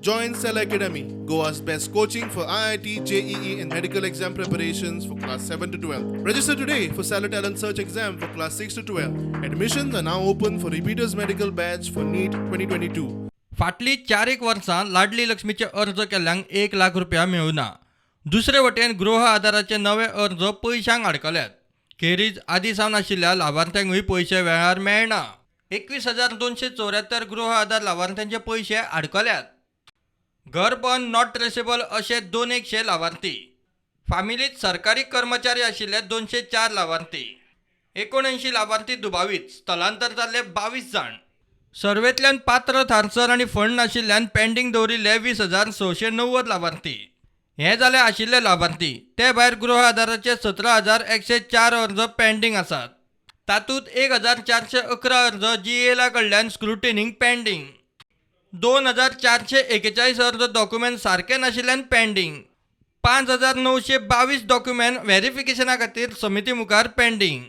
Join Cell Academy, Goa's best coaching for IIT, JEE, and medical exam preparations for class 7 to 12. Register today for Stellar Talent Search exam for class 6 to 12. Admissions are now open for repeaters medical batch for NEET 2022. फाटलीं चार एक वर्सां लाडली लक्ष्मीचे अर्ज केल्ल्यांक 1 लाख रुपया मेळुना. दुसरे वटेन गृह आधाराचे नवे अर्ज पयशांक आडकल्यात. खेरीज आदी सावन आशिल्ल्या लावार्थ्यांकूय पयशे वेळार मेळना. 21,274 गृह आधार लावार्थ्यांचे पयशे आडकल्यात. घर बंद, not traceable अशे दोन एकशे लावार्थी. फामिलीत सरकारी कर्मचारी आशिल्ले 204 लावार्थी. 79 लावार्थी दुबावीत. स्थलांतर जाल्ले 22 जाण. सर्वेंतल्यान पात्र थारसर आनी फंड नाशिल्ल्यान पेंडींग दवरिल्ले 20,690 लावार्थी. हे जाले आशिल्ले लावार्थी. ते भायर गृह आधाराचे 17,104 अर्ज पेंडींग आसात. तातूंत 1411 अर्ज जीएला कडल्यान स्क्रुटिनीक पेंडींग. 2441 अर्ज डॉक्युमेंट सारके नाशिल्ल्यान पेंडींग. 5922 डॉक्युमेंट व्हेरिफिकेशना खातीर समिती मुखार पेंडींग.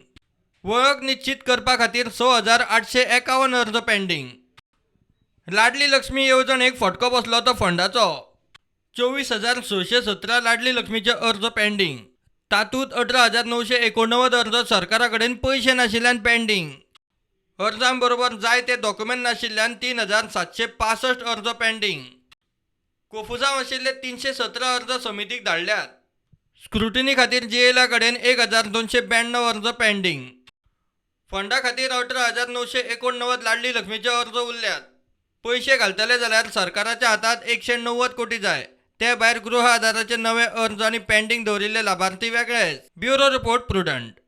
वळख निश्चीत करपा खातीर 6851 अर्ज पेंडींग. लाडली लक्ष्मी येवजणेक फटको बसलो तो फंडाचो. 24,617 लाडली लक्ष्मीचे अर्ज पेंडींग. तातूंत 18,989 अर्ज सरकारा कडेन पयशे नाशिल्ल्यान पेंडींग. अर्जां बरोबर जाय ते डॉक्युमेंट नाशिल्ल्यान 3765 अर्ज पेंडींग. कोफुसांव आशिल्ले 317 अर्ज समितीक धाडल्यात. स्क्रुटिनी खातीर जीएला कडेन 1292 अर्ज पेंडींग. फंडा खातीर 18,989 लाडली लक्ष्मीचे अर्ज उरल्यात. पयशे घालतले जाल्यार सरकाराच्या हातांत 190 कोटी जाय. ते भायर गृह आधाराचे नवे अर्ज आनी पेंडींग दवरिल्ले लाभार्थी वेगळेच. Bureau report, Prudent.